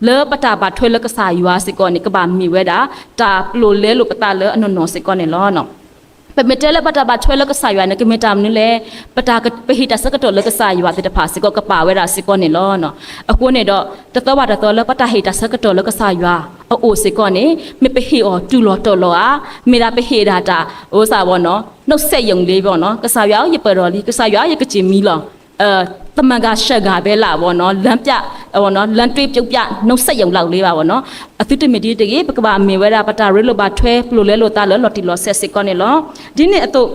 လၢပတၢ်ဘၣ်ထွဲလၢကစၢ်ယွၤစ့ၢ်ကီးန့ၣ် ကဘၣ်မ့ၢ်ဝဲဒၣ် တၢ်ပျိာ်လဲလိာ်ပသးလၢအနီၢ်နီၢ်စ့ၢ်ကီးန့ၣ်လီၤ. ပမ့ၢ်တဲလၢပတၢ်ဘၣ်ထွဲလၢကစၢ်ယွၤန့ၣ် ကမ့ၢ်တၢ်မနုၤလဲၣ်, ပတၢ် ပဟ့ၣ်တၢ်ဆၢကတီၢ်လၢကစၢ်ယွၤသ့ၣ်တဖၣ်စ့ၢ်ကီး ကပာ်ဝဲဒၣ်စ့ၢ်ကီးန့ၣ်လီၤ. အဃိန့ၣ်ဒီး တသီဘၣ်တသီလၢပတၢ်ဟ့ၣ်တၢ်ဆၢကတီၢ်လၢကစၢ်ယွၤအအိၣ်စ့ၢ်ကီးန့ၣ် မ့ၢ်ပဟ့ၣ်အီၤတူၢ်လိာ်တီၤလိာ်ဧါ, မ့ၢ်ဒၣ်ပဟ့ၣ်ဒၣ်တၢ် အိၣ်စ့ၢ်ကီးနီၤ နှုတ်ဆက်ရုံလေးပေါ့နော်, ကစၢ်ယွၤဧၢ ယပၢၢ်ဒီးလံ, ကစၢ်ယွၤဧၢ ယကစၢ်မံလီၤ သမားကစၢ်ဂၤဘဲလၢပေါ့နော်, လမ်းပြ ပေါ့နော်, လမ်းတွေ့ပြုပြ နှုတ်ဆက်ရုံလောက်လေးပါပေါ့နော်. အသုတမ့ၢ်ဒ်တဂ့ၤ, ပကဘၣ်မ့ၢ်ဝဲဒၣ် ပတၢ်ရ့လိာ်ဘၣ်ထွဲ ပျိာ်လဲလိာ်သးလၢလီၤတံၢ်လီၤဆဲးစ့ၢ်ကီးန့ၣ်လီၤ. ဒ်န့ၣ်အသိး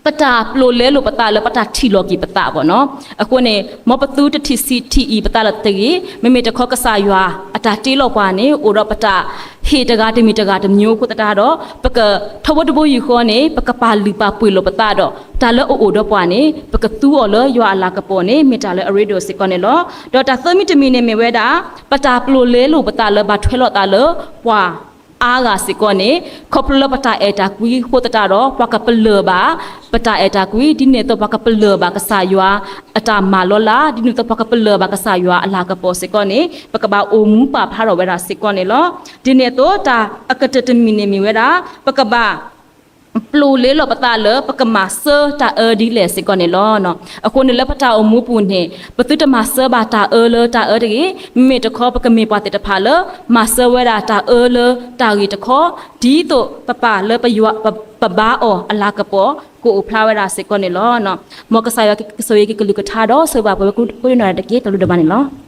ပတၢ်ပျိာ်လဲလိာ်ပသးလၢပတၢ်ထံၣ်လီၤက့ၤပသးပေါ့နော်. အဃိန့ၣ် မ်ပသုတထံၣ်ဆံးထံၣ်အံၤပသးလၢတဂ့ၤ, မ့မ့ၢ်တခီကစၢ်ယွၤ အတၢ်တ့လီၤပှၤန့ၣ် အိၣ်ဒီးပတၢ်ဟ့ၣ်တဂၤတမံၤတဂၤတမျိုးအဃိသတးဒီး ပကထီဘိတဘိယူၢ်ဃီန့ၣ် ပကပာ်လုၢ်ပာ်ပှ့ၤလိာ်ပသးဒီး တၢ်လၢအအိၣ်ဒီးပှၤန့ၣ် ပကသူအီၤလၢယွၤအလၤကပီၤန့ၣ် မ့ၢ်တၢ်လၢအရ့ဒိၣ်စ့ၢ်ကီးန့ၣ်လီၤ. ဒီးတၢ်သၢမံၤတမံၤန့ၣ်မ့ၢ်ဝဲဒၣ် ပတၢ်ပျိာ်လဲလိာ်ပသးလၢဘၣ်ထွဲလိာ်သးလၢ ပှၤအါဂၤစ့ၢ်ကီးန့ၣ် ခီဖျိလၢပတၢ်အဲၣ်တၢ်ကွံအဃိသတးဒီး ပှၤကပလၢၢ်ဘၣ် ပတၢ်အဲၣ်တၢ်ကွံ, ဒ်န့ၣ်အသိး ပှၤကပလၢၢ်ဘၣ်ကစၢ်ယွၤအတၢ်မၤလီၤလး, ဒ်န့ၣ်အသိး ပှၤကပလၢၢ်ဘၣ်ကစၢ်ယွၤအလၤကပီၤစ့ၢ်ကီးန့ၣ် ပကဘၣ်အိၣ်မူပာ်ဖျါထီၣ်ဝဲဒၣ်စ့ၢ်ကီးန့ၣ်လီၤ. ဒ်န့ၣ်အသိး တၢ်အကတၢၢ်တမံၤန့ၣ်မ့ၢ်ဝဲဒၣ် ပကဘၣ် ပျိာ်လဲလိာ်ပသးလၢ ပကမၤစၢၤတၢ်အၢဒ်လဲၣ်စ့ၢ်ကီးန့ၣ်လီၤ. အဃိန့ၣ်လၢပတၢ်အိၣ်မူပူၤန့ၣ် ပသုတမၤစၢၤဘၣ်တၢ်အၢလၢတၢ်အၢတဂ့ၤ, မ့မ့ၢ်တခီ ပကမ့ၢ်ပှၤသ့ၣ်တဖၣ်လၢ မၤစၢၤဝဲဒၣ်တၢ်အၢလၢတၢ်ဂ့ၤတခီ, ဒ်သိးပပၢ်လၢပယွၤ ပဘါအီၤအလၤကပီၤ ကအိၣ်ဖျါဝဲဒၣ်စ့ၢ်ကီးန့ၣ်လီၤ. မ်ကစၢ်ယွၤကဆိၣ်ဂ့ၤက့ၤကလုၢ်ကထါဒီး ဆိၣ်ဂ့ၤဘၣ်ပှၤကိးဂၤဒဲးတက့ၢ်. တၢ်ဘျုးဒိၣ်မးန့ၣ်လီၤ.